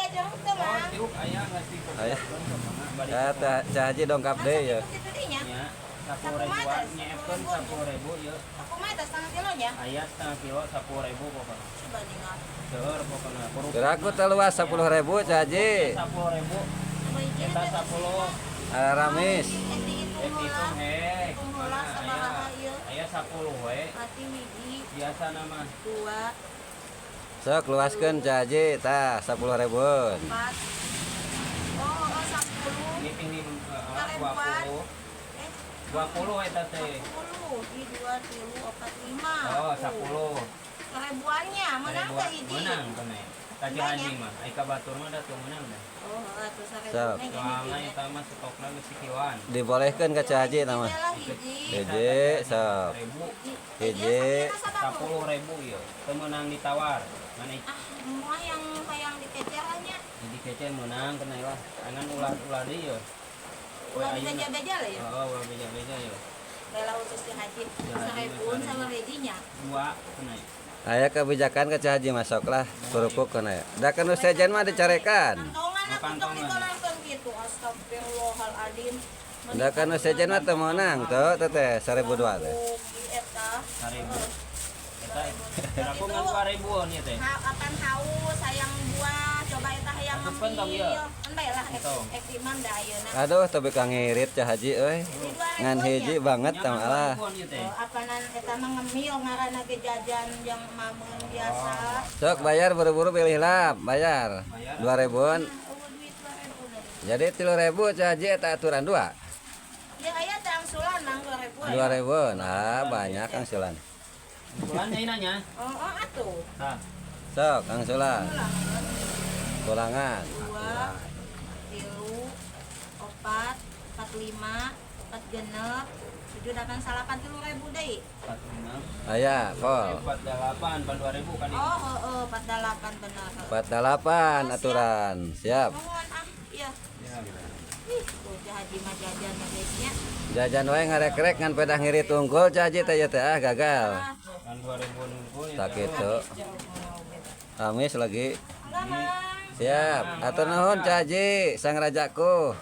Jeruk teh Oh, mah. Jeruk aya geus Aya. dipersiapkeun pokona. Balik. Ya, Cah Haji dongkap deh ya. Itu dinya. Nya, 10 ribuan, nyiapkeun 10.000 ieu. Aku mah eta setengah kilonya. Aya setengah kilo 10.000 pokona. Coba ningal. Seueur pokona. Kerupuk. Kira aku teluas 10.000, Cah Haji. 10.000. Coba hiji Eta teh. 10. Ramis. Eh, dihitung Eh, heula. hitung hek. Hitung heula Mana sabaraha aya? ieu. Aya 10 we. Berarti hiji, Biasa nama. dua, Sok luaskeun, Cah Haji, tah 10 ribuan. Empat. Oh, 10. Ini tinggi 20. Eh, 20 eta teh. 10, hiji, dua, tilu, opat, lima. Oh, 10. Seribuannya, menang Seribuan. teh hiji. Menang kena. Tadi haji mah, ai ka batur mah da teu meunang dah. Oh, atuh Sok. sarebunya jadi Soalna hiji. Eta mah stokna geus sikiloan. Dibolehkeun ka Cah Haji nama. Hiji lah, hiji. Hiji, sok. Ribu. Hiji. 10.000 ieu. Teu meunang ditawar. Mana Ah, semua yang hayang dikejar lah nya. Jadi kece meunang kena lah. Angan ulah-ulah deui ieu. Ulah dibeja-beja lah ya. Oh, ulah beja-beja ieu. Bela khusus di haji. Ya, haji Seribuan mah sama rejinya. Dua kena. Aya kebijakan ke Cah Haji masuk lah kerupuk kana ya. Da kan nu sejen mah dicarekan. Kantongan aku tong Kantongan. Ditolarkeun gitu. Astagfirullahaladzim. Da kan nu sejen mah teu meunang tuh teteh 1002 teh. Rugi eta. 1000. Eta aku ngan 2000-an ieu teh. Ha, akan haus hayang buah, coba eta hayang Asup kan tong ngemil. ieu. Kan bae lah ek, Entong. ek imam da ayeuna. Aduh, tapi kang ngirit Cah Haji euy. Ngan hiji banget Nya sama ngan lah. 2000-an ieu teh. Oh, apanan eta mah ngemil ngaranna ge jajan yang mameun biasa. Sok bayar buru-buru pilih lah, bayar. Bayar. 2000-an. Nah, eueuh duit 2000 dari. Jadi 3000, Cah Haji, eta aturan dua. Ya aya teh angsulan mang 2000. 2000. Nah, banyak angsulan. Angsulan deui nanya. Oh, atuh. Tah. Sok angsulan. Ulang. Tulangan. Dua, tilu, opat, empat lima, empat genep, tujuh, delapan, salapan, 3000 deui. 46. Aya, pol. 48, 2000 kan. Oh, 48 bener. 48 aturan. Siap. Nuhun ah, iya. Ya. Ih, bocah haji mah jajan ya guys nya. Jajan wae ngarekrek ngan pedah ngirit unggul Cah Haji teh ieu teh ah gagal. Ah, Kan 2000 nunggu ya. Tak gitu. Amis lagi. Enggak, Mang. Siap. Atur nuhun, Cah Haji, sang rajaku.